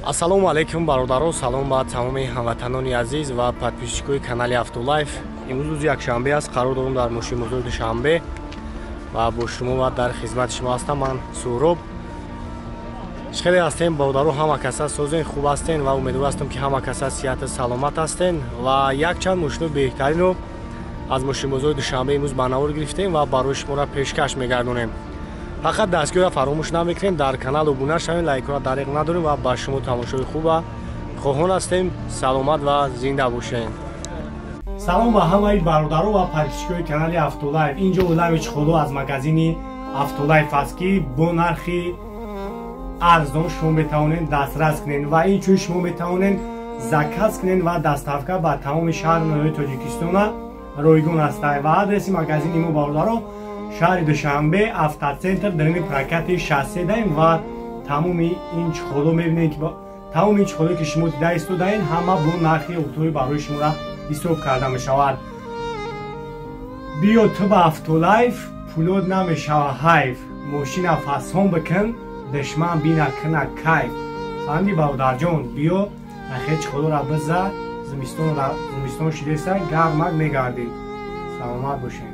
Ассалому алайкум бародаро, салом ба тамоми ҳамватанони азиз ва подписчикои канали Автолайф. Имрӯз рӯзи якшанбе аст, қарор дорем дар мошинбозори Душанбе ва бо шумо ва дар хизмати шумо ҳастам ман Суҳроб. Хеле ҳастем бародаро, ҳама каса созен, хуб ҳастен ва умедвор ҳастам ки ҳама каса сиҳату саломат ҳастен ва якчанд мошинои беҳтаринро аз мошинбозори Душанбе имрӯз ба навор гирифтем ва барои шуморо пешкаш мегардонем. Фақат дастгиҳоро фаромӯш намекунем, дар канал обуна шавем, лайкҳоро дариқ надорем ва ба шумо тамошои хуба хоҳон ҳастем. Саломат ва зинда бошед. Салом ба ҳамаи бародаро ва подписчикои канали Автолайф. Инҷо олами чхоло аз магазини Автолайф аст ки бо нархи арзон шумо метавонед дастрас кунед ва инчунин шумо метавонед заказ кунед ва доставка ба тамоми шаҳру ноҳияи Тоҷикистона ройгон аст. Ва адреси магазини мо бародаро шаҳри Душанбе, автоцентр, дарини прокати шассе даем ва тамоми ин чхоло мебинед ки тамоми ин чхолое ки шумо дида истодаед ҳама бо нархи оптовӣ барои шуморо ҳисоб карда мешавад. Биё ту ба Автолайф, пулот намешава ҳайф, мошина фасон бикун, душман бина кина кайф. Фаҳмидӣ бародарҷон, биё нахе чхолоро биза, зимистон шидеса гармак мегардӣ. Саломат бошед.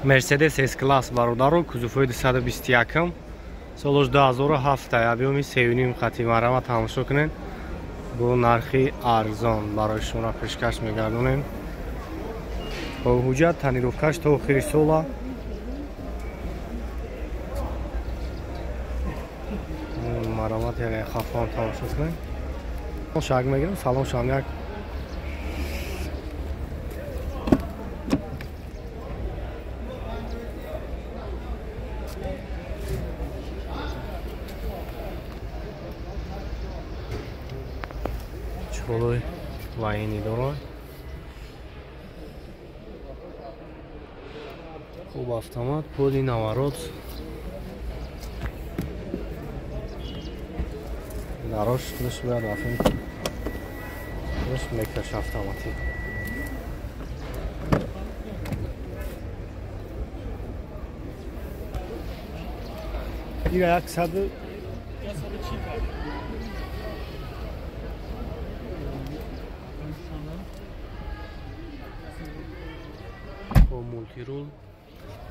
Мерседес С-класс бародаро, кузовҳои 221, солаш 2007, объёми 3.5 хати марама тамошо кунед. Бо нархи арзон барои шуморо пешкаш мегардонем. Бо ҳуҷҷат тонировкаш то охири сола. Марамат яъне хафон тамошо кунед. Шак мегирам, салон шам як чхолои вайни дорад. Хуб автомат, поли наворот. Дарош худаш бояд рафим. Худаш мекаша автоматӣ. Ира 100 мултирул.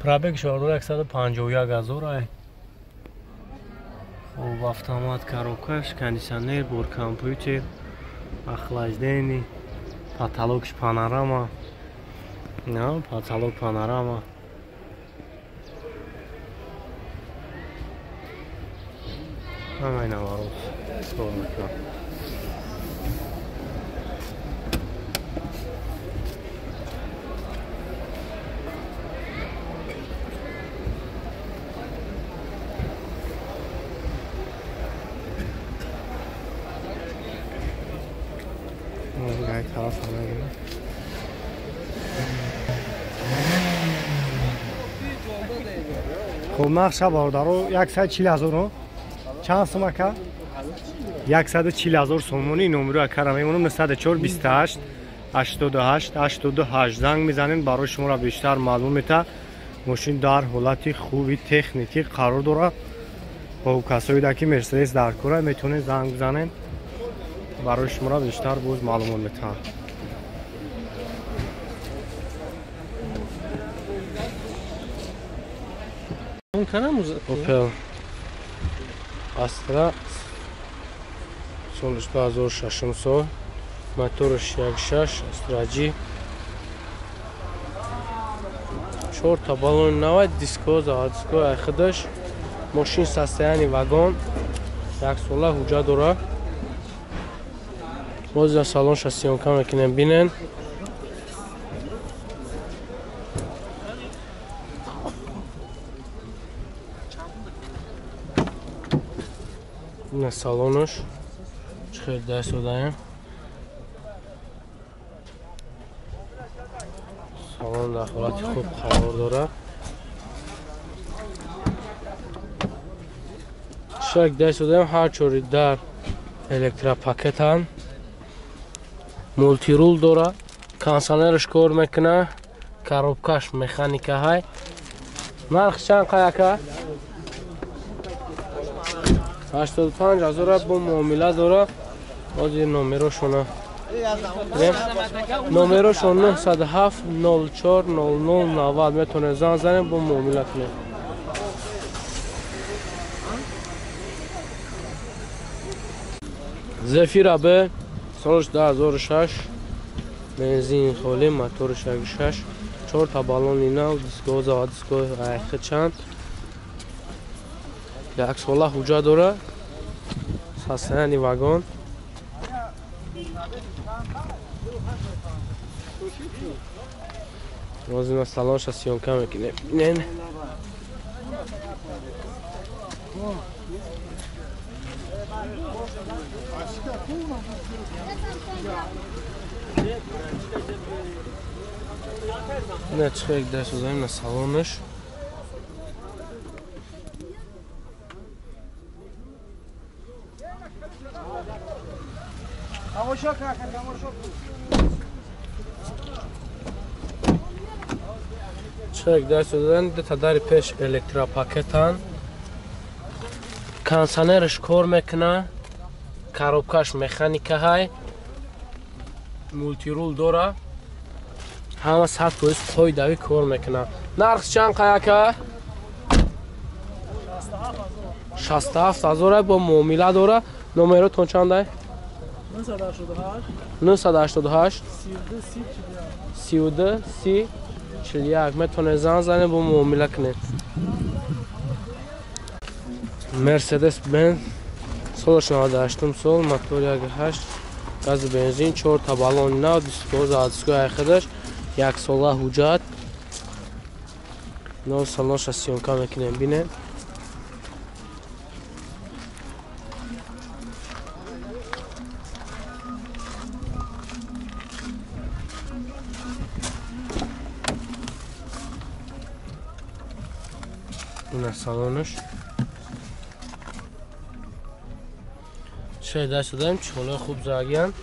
Пробег шордор 151 ҳазор ай. Хуб автомат, коробкаш, кондиционер, бор компютер, охлаждение, потолокш панорама. На, потолок панорама. Ҳамаи наворот кор мекунад. Хуб нархша бародаро 140 ҳазор. Чанд сум ака? 140 ҳазор сомонӣ. Номеро акара мемонам 904 28 88 88. Занг мезанем, барои шуморо бештар маълум мета. Мошин дар ҳолати хуби техникӣ қарор дорад. Хуб касоида ки Мерседес дар кора метавонед занг бизанед, барои шуморо бештар боз маълумот метаҳам. Opel Astra соли 2006 сол, мотораш 1.6 Astra G, 4 та баллони нав, диско, заводской айхидаш, мошин состояние вагон, як сола ҳуҷҷат дорад. Боз дар салонша съёмка мекунем, бинен. Ина салонаш чӣ хел даст додаем. Салон дар ҳолати хуб қарор дорад. Шак даст додаем, ҳар чори дар электропакетанд. Мултирул дора, кондиционерш кор мекуна, коробкаш механика ҳай. Нарх чанд қаяка? 85 ҳазора бо муомила дора. Ҳозир номерошона. Номерошон 907 04 00 90 метавонед занг занед, бо муомила кунед. Зефира Б солш 2006, бензин холӣ, мотори 6, 4 та баллони нав, дискҳо, заводской айхи чанд. Як сола ҳуҷҷат дора. Состояние вагон. Ҳозир салонша съёмка мекунем. Бинен. Не чихел дасозаем на салонаш. Чихел дасозаем ду та дари пеш электропакетан. Кондиционерш кор мекуна, коробкаш механика ҳай, мултирул дора. Ҳама 100% қоидави кор мекунад. Нарх чанд қаяка? 67 ҳазора бо муомила дора. Номеротон чандай? 988 32 30 41. Метавонед занг занед, бо муомила кунед. Мерседес Бенз солаш 98 сол, мотор 1.8, газу бензин, 4 та баллони нав, дискҳо, заводской айхидаш, як сола ҳуҷҷат. Но салонша съёмка мекунем, бинем. Ина салонаш. Чай даст додаем, чолои хуб загиян.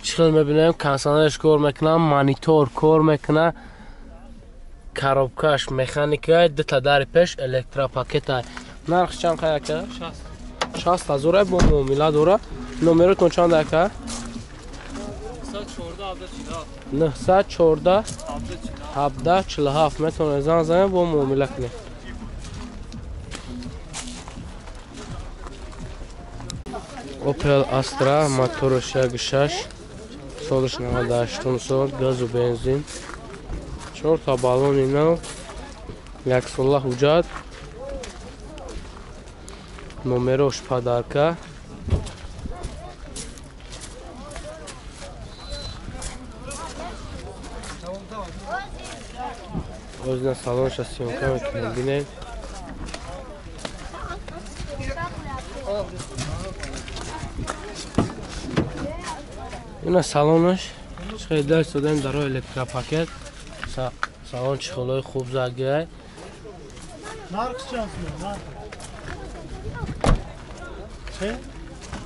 Чихел мебинем, кондиционерш кор мекуна, монитор кор мекуна, коробкаш механика, ду та дари пеш электропакета. Нарх чанд қаяка? 60 ҳазора бо муомила дора. Номеротон чанд ака? 914 17 47. Метавонед занг занед, бо муомила кунед. Opel Astra, мотораш 1.6, солаш 98 сол, газу бензин, 4 та баллони нав, як сола ҳуҷҷат, номерош подарка. Ҳозир салонша съёмка мекунем, бинед. Ина салонаш хеле даст додаем дарои электропакет. Салон чехолои хуб загиай. Нарх чанд сум? Нарх. Че?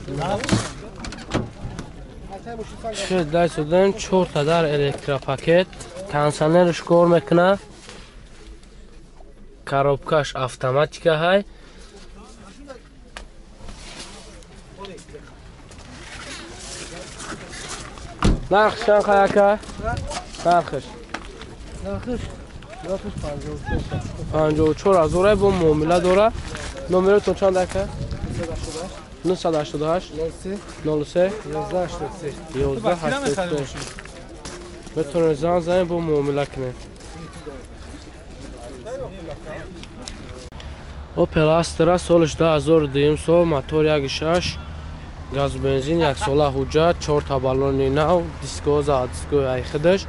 Нарх. Хеле даст додаем 4 та дар электропакет. Кондиционерш кор мекуна. Коробкаш автоматика ҳай. Нарх чанд қаяка? Нархш. Нархш 54 ҳазора бо муомила дора. Номеротон чанд ака? 988 03 11 83. Метавонед занг занед, бо муомила кунед. Opel Astra солаш 2002 сол, мотор 1.6, газу бензин, як сола ҳуҷҷат, 4 та баллони нав, дискҳо, заводской айхидаш.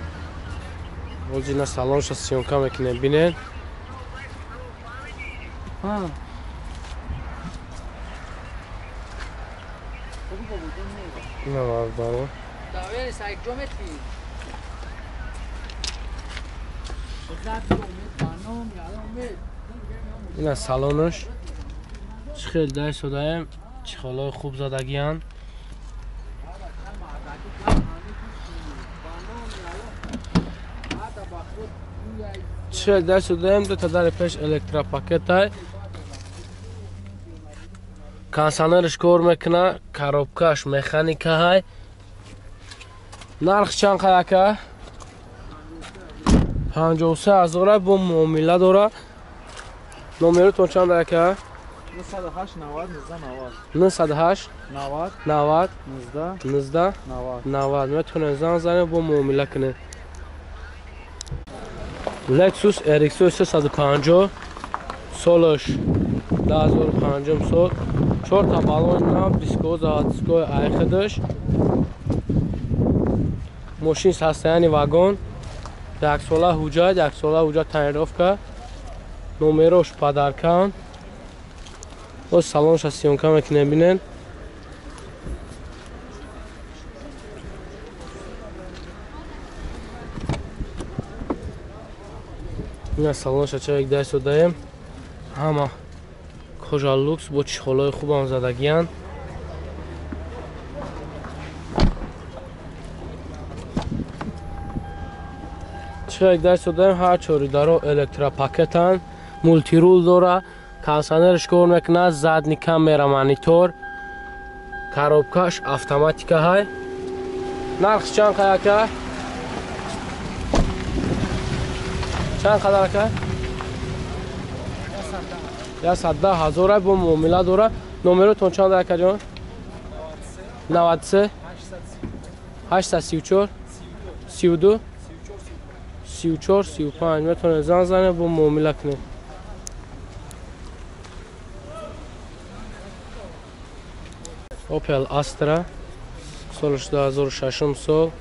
Ҳозир на салонша съёмка мекунем, бинед. Ина бародаро. Ина салонаш. Чӣ хел дай содаем, чӣ холҳои хуб задагиянд. Чӣ хел дай содаем, дута дари пеш электропакетай. Кондиционерш кор мекуна, коробкаш механика ҳай. Нарх чанд қад ака? 53 ҳазора бо муомила дора. Номеротон чанд ака? 908 90 19 90. 908 90 90 19 19 90. 90. Метавонед занг занед, бо муомила кунед. Lexus RX 350 солаш 2005 сол, 4 та баллон нав, диско, заводской айхидаш. Мошин состояние вагон, яксола ҳуҷҷат, яксола ҳуҷҷат тонировка, номерош подаркан. Боз салонша съёмка мекунем, бинен. Ина салонша ча як даст додаем. Ҳама кожа люкс бо чехолҳои хубам задагиянд. Ча як даст додаем, ҳар чори даро электропакетанд, мултирул дора, кондиционерш кор мекунад, задний камера монитор, коробкаш автоматика ҳай. Нарх чанд қад ака? Чанд қадар ака? 110 ҳазора бо муомила дора. Номеротон чанд ака ҷон? 93 834 32 34 35. Метавонед занг занед, бо муомила кунед. Opel Astra солаш 2006 сол,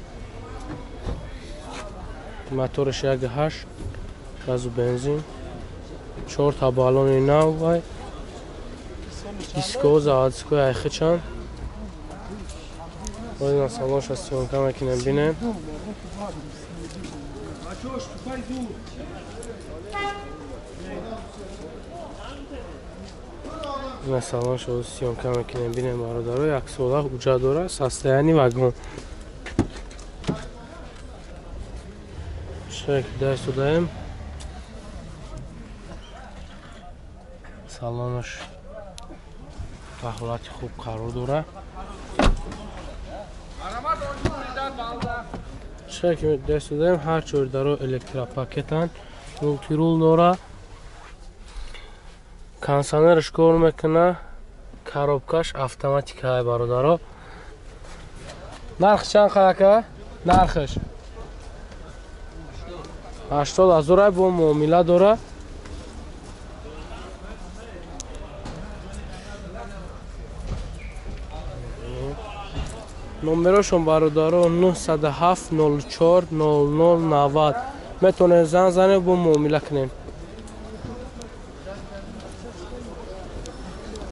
мотораш 1.8, газу бензин, 4 та баллони нав вай, диско, заводской айхичан. Боз салонша съёмка мекунем, бинем. Ина салонша съёмка мекунем, бинем бародаро, як сола ҳуҷҷат дора, состояние вагон. Чак даст додаем. Салонаш ба ҳолати хуб қарор дора. Чак даст додаем, ҳар чор даро электропакетанд, мултирул дора, кондиционерш кор мекуна, коробкаш автоматика ҳай бародаро. Нарх чанд қад ака? Нархаш 80 ҳазора бо муомила дора. Номерошон бародаро 907 04 00 90. Метавонед занг занед, бо муомила кунед.